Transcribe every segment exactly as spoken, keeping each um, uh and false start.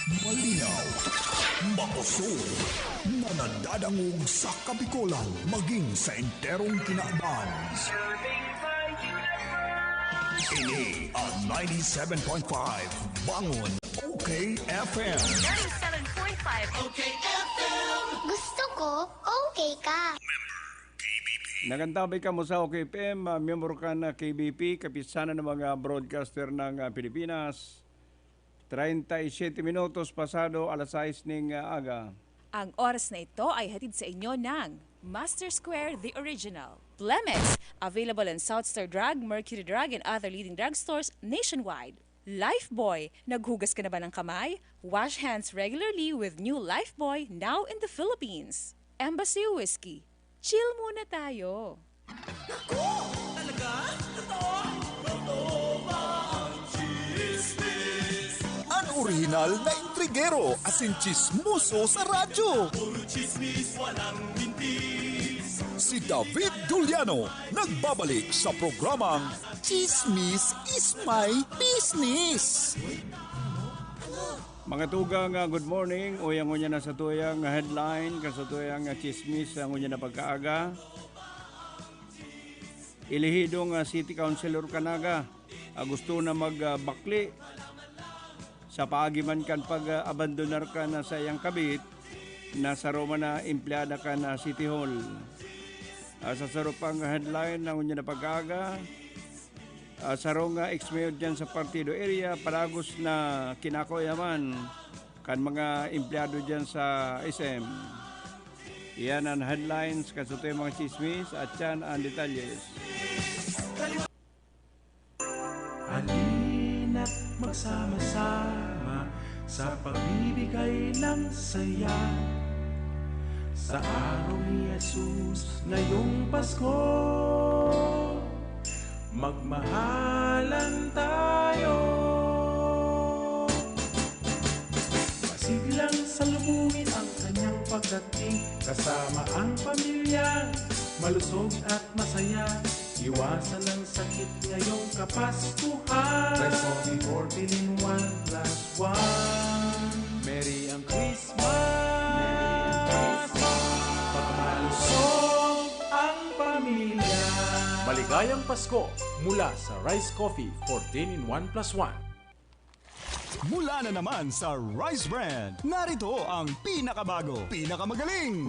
Malinaw, makusog, na nadadangog sa Kabikolan maging sa enterong kinaban. Ini ang ninety-seven point five Bangon O K F M. Ninety-seven point five O K F M. Gusto ko, okay ka. Nagantabay kamo sa O K F M, ah, miyembro kan, ah, K B P, Kapisanan ng mga Broadcaster ng, ah, Pilipinas. Treinta y siete minutos pasado alas sais ning, ah, aga. Ang oras na ito ay hatid sa inyo ng Master Square, the original. Blemex, available in South Star Drug, Mercury Drug, and other leading drugstores nationwide. Lifebuoy, naghugas ka na ba ng kamay? Wash hands regularly with new Lifebuoy, now in the Philippines. Embassy Whiskey, chill muna tayo. Naku! Talaga? Totoo? Totoo ba ang chismis? An orihinal na intrigero asin chismoso sa radyo. Puro chismis, walang mintis. Si David Duliano nagbabalik sa programang Chismis is my business. Mga tugang, ah, good morning. Uy, ang unya na sa tuyang headline, kan sa tuyang, ah, chismis, ang unya na pagkaaga. Ilihidong, ah, City Councilor Canaga, ah, gusto na mag, ah, bakli sa paagi man kan pag, ah, abandonar kan, ah, saiyang kabit na saro man na empleyada kan, ah, City Hall. Ah, sa saro pang headline, ang unya na pagkaaga, ah, sarong, ah, ex-mayor dyan sa Partido area, padagos na kinakuyaman kan mga empleyado dyan sa S M. Iyan ang headlines, kan sa tuyang mga chismis, at yan ang detalles. Halina't magsama-sama sa pagbibigay ng saya. Sa araw ni Jesus ngayong Pasko, magmahalan tayo. Masiglang salubungin ang kanyang pagdating, kasama ang pamilya, malusog at masaya. Iwasan ang sakit ngayong Kapaskuhan. Try Coffee fourteen in one plus one. Merry ang Christmas! Pagmalusog ang pamilya. Maligayang Pasko mula sa Rice Coffee fourteen in one plus one. Mula na naman sa Rice Brand, narito ang pinakabago, pinakamagaling,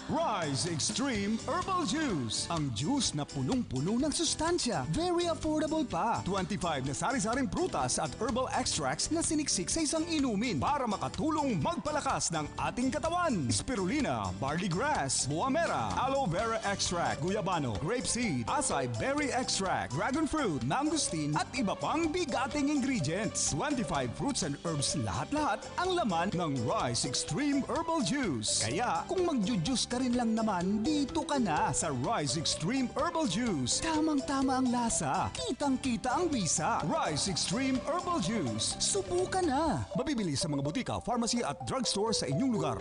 Rice Extreme Herbal Juice. Ang juice na punong-puno ng sustansya, very affordable pa. Twenty-five na sari-saring prutas at herbal extracts na siniksik sa isang inumin para makatulong magpalakas ng ating katawan. Spirulina, barley grass, buamera, aloe vera extract, guyabano, grape seed, acai berry extract, dragon fruit, mangosteen, at iba pang bigating ingredients. Twenty-five fruits and herbs lahat-lahat ang laman ng Rice Extreme Herbal Juice. Kaya, kung magju-juice ka rin lang naman, dito ka na sa Rice Extreme Herbal Juice. Tamang-tama ang lasa, kitang-kita ang bisa. Rice Extreme Herbal Juice. Subukan na! Mabibili sa mga butika, pharmacy at drugstore sa inyong lugar.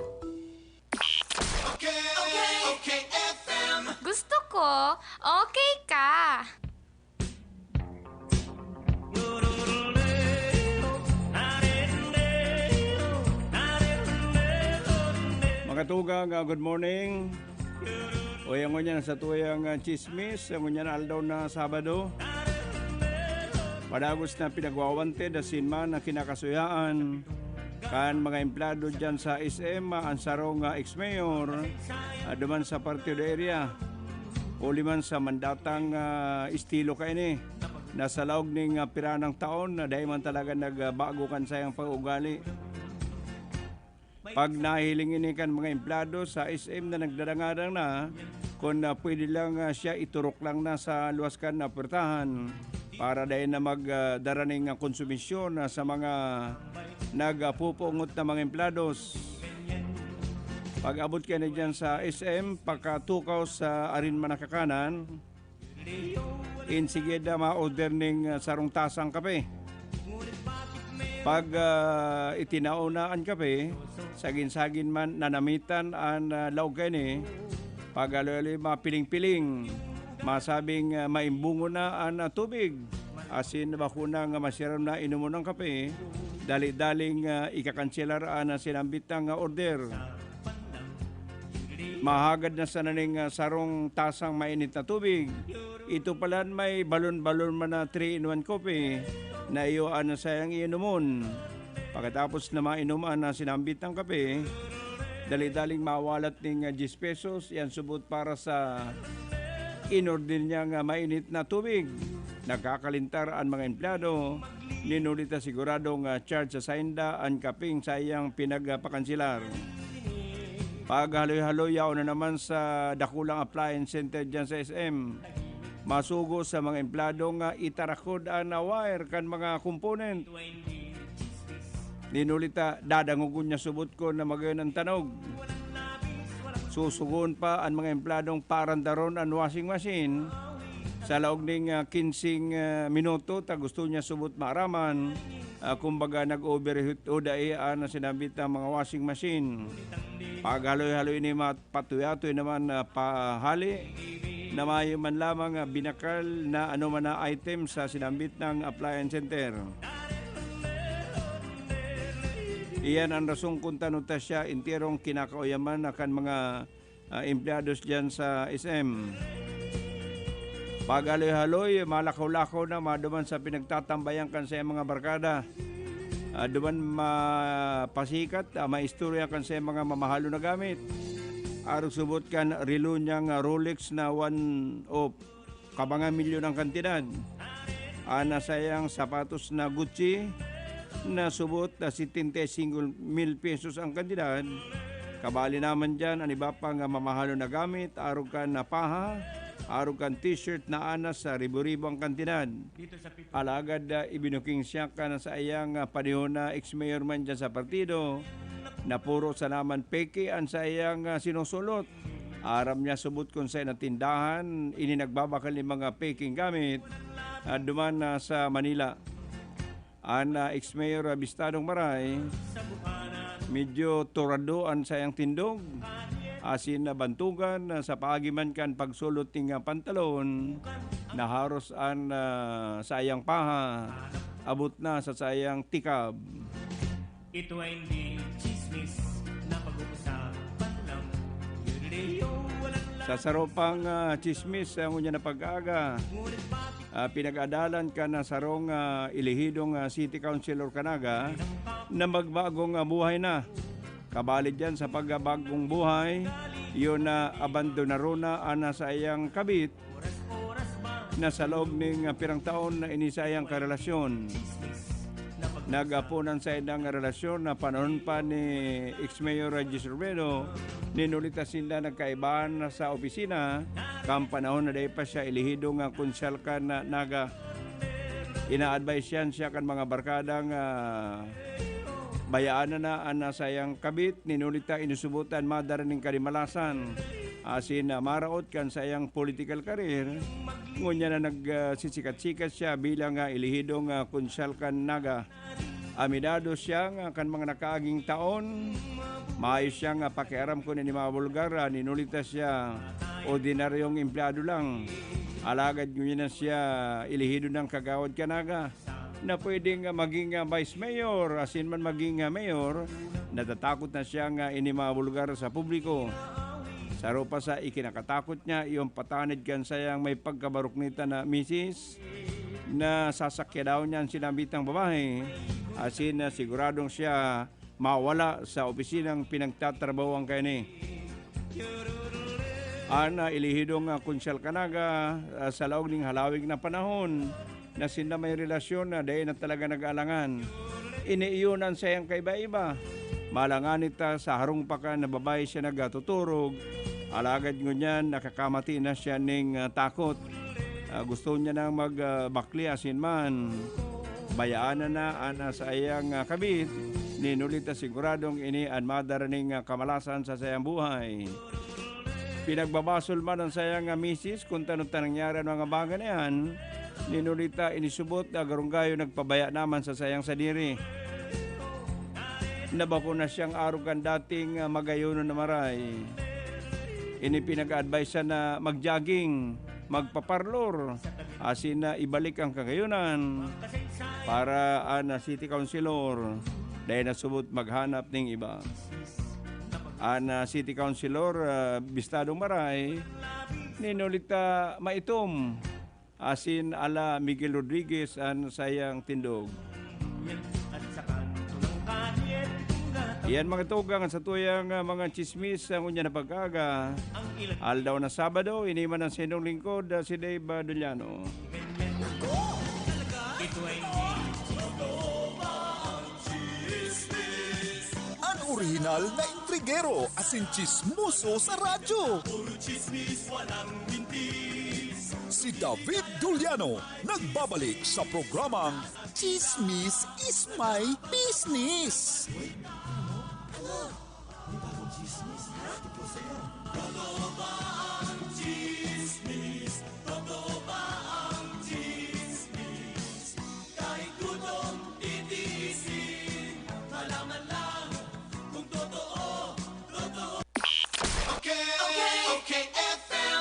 Okay, okay, okay, F M. Gusto ko, okay ka. Mga tugang, ah, good morning. O, yan ngunyan sa tuyang, ah, chismis, yan ngunyan aldaw na Sabado. Padagos na pinagwawanted asin man na kinakasuyaan kan mga empleyado diyan sa S M, ah, ang sarong, ah, ex-mayor, ah, duman sa Partido area. Huli man sa mandatang, ah, estilo kaini, na sa laog ning, ah, piranang taon na dai man talaga nagbago kan sayang pag-uugali. Pag nahiling ini kan mga empleyado sa S M na nagdadangadang na, kun, ah, pwede lang, ah, siya iturok lang na sa luwas kan, ah, puwertahan para dai na mag, ah, dara ning, ah, konsumisyon, ah, sa mga nagpupungot na mga empleyados. Pag-abot kaini diyan sa S M, pakatukaw sa arin man nakakanan, insigida ma-order ning, ah, sarong tasang kape. Pag, ah, itinao na an kape, sagin-sagin man nanamitan an, ah, laog kaini. Pag aloy-aloy mapiling-piling, masabing, ah, maimbungon na an, ah, tubig. Asin bako na nga masiram na inomon an kape, dali-daling, ah, ikakanselar an, ah, sinambit na nga order. Mahagad na sana ning, ah, sarong tasang mainit na tubig. Ito palan may balon-balon man na three-in-one coffee na iyo an sayang iinomon. Pagkatapos na mainom an, ah, sinambit na kape, dali-daling mawalat ning, ah, diyes pesos, iyan subot para sa inorder niyang, ah, mainit na tubig. Nagkakalintar an mga empleyado, nin huli ta siguradong, ah, charge sa sainda an kapeng saiyang pinagpakanselar. Paghaloy-haloy, yaon na naman sa dakulang appliance center diyan sa S M. Masugo sa mga empleyado nga itarakod an wire kan mga component. Nin huli ta, dadangogon niya subot kun magayon an tanog. Susugoon pa an mga empleyadong paarandaron an washing machine. Sa laog ning, ah, kinseng, ah, minuto, ta gusto niya subot maaraman. Ah, kumbaga, nag-overheat o dai an sinambit na mga washing machine. Paghaloy-haloy ni Mat-, patuyatoy naman, ah, pa hali na mayo man lamang, ah, binakal na anoman na item sa sinambit na appliance center. Iyan an rason kun tano ta siya enterong kinakauyaman na kan mga, ah, empleyados diyan sa S M. Paghaloy-haloy, malakaw-lakaw na maduman sa pinagtatambayan kan saiyang mga barkada. Ah, duman mapasikat, ah, maistorya kan saiyang mga mamahalon na gamit. Arog subot kan relo niyang, ah, Rolex na one o kabangan milyon ang kantidad. An saiyang sapatos na Gucci na subot na setenta y cinco mil pesos ang kantidad. Kabali naman diyan an iba pang, ah, mamahalon na gamit, arog kan paha, arog kan t-shirt na anas sa ribo-ribo ang kantidad. Alagad, ah, ibinuking siya kan saiyang, ah, panahon na ex-mayor man diyan sa partido, na puro sana man peke an saiyang, ah, sinusulot. Aram niya subot kun saen na tindahan ini nagbabakal nin mga peking gamit, ah, duman, ah, sa Manila. An, ah, ex-mayor, ah, Bistadong Maray, medyo turado an saiyang tindog, asin nabantogan, ah, sa paagi man kan pagsulot ning, ah, pantalon, naharos an, ah, saiyang paha, abot na sa saiyang tikab. Ito ay hindi chismis na pag-uusapan lang. Sa saro pang, ah, chismis, ah, ngunyan na pag-aaga, ah, pinag-adalan kan sarong, ah, elehidong, ah, City Councilor kan Naga na magbagong, ah, buhay na. Kabali diyan sa pagbagong buhay, iyo na abandonaron na an saiyang kabit na sa laog ning, ah, pirang taon na ini saiyang karelasyon. Nag-aponan saindang relasyon na panahon pa ni ex-mayor Regis Robredo, nin huli ta sinda nagkaibahan sa opisina, kan panahon na dai pa siya elehido nga konsyal kan Naga. Ina-advisean siya kan mga barkada nga bayaan na na an saiyang kabit, nin huli ta inusubot an madara nin karimalasan, asin, ah, maraot kan saiyang political career. Ngunyan na nag, ah, sisikat-sikat siya bilang, ah, elehidong, ah, konsyal kan Naga. Aminado siya nga kan mga nakaaging taon, mayo siyang, ah, pakiaram kun ini mga bulgar, ah, nin huli ta siya ordinaryong empleyado lang. Alagad ngunyan na siya elehido nin kagawad kan Naga na pwedeng, ah, maging, ah, vice mayor, asin man maging, ah, mayor, natatakot na siya nga ini mga bulgar sa publiko. Saro pa sa ikinakatakot niya, iyo an patanid kan saiyang may pagkabaruknita na misis, na sasakyan daw niya an sinambitang babae, asin na siguradong siya mawala sa opisinang pinagtatrabahoan kaini. An, ah, elehidong, ah, konsyal kan Naga, ah, sa laog ning halawig na panahon, na sinda may relasyon na dai na talaga nag-aalangan. Ini iyo na an saiyang kaiba-iba. Malangan ita sa harong pa kan babae siya nagtuturog, alagad ngunyan nakakamati na siya ning, ah, takot. Ah, gusto niya nang mag, ah, bakli asin man. Bayaan na na an, ah, saiyang, ah, kabit, nin huli ta siguradong ini an madara ning, ah, kamalasan sa saiyang buhay. Pinagbabasol man an saiyang, ah, misis kun tano ta nangyari an mga bagay na iyan, nin huli ta inisubot na garong gayo nagpabaya naman sa saiyang sadiri. Nabako na siyang arog kan dating, ah, magayonon na Maray. Ini pinag-aadvisean na mag-jogging, magpa-parlor, asin na ibalik an kagayonan. Para an, ah, city councilor, dai na subot maghanap ning iba. An, ah, city councilor, ah, bistadong maray, nin huli ta maitom, asin ala Miguel Rodriguez an saiyang tindog. Iyan mga tugang sa tuyang, ah, mga chismis sa ngunyan na pag-aga. Aldaw na Sabado, ini man ang sinong lingkod, ah, si Dave, ah, Duliano. An orihinal na intrigero asin chismoso sa radyo. Si David Duliano nagbabalik sa programang Chismis is my business.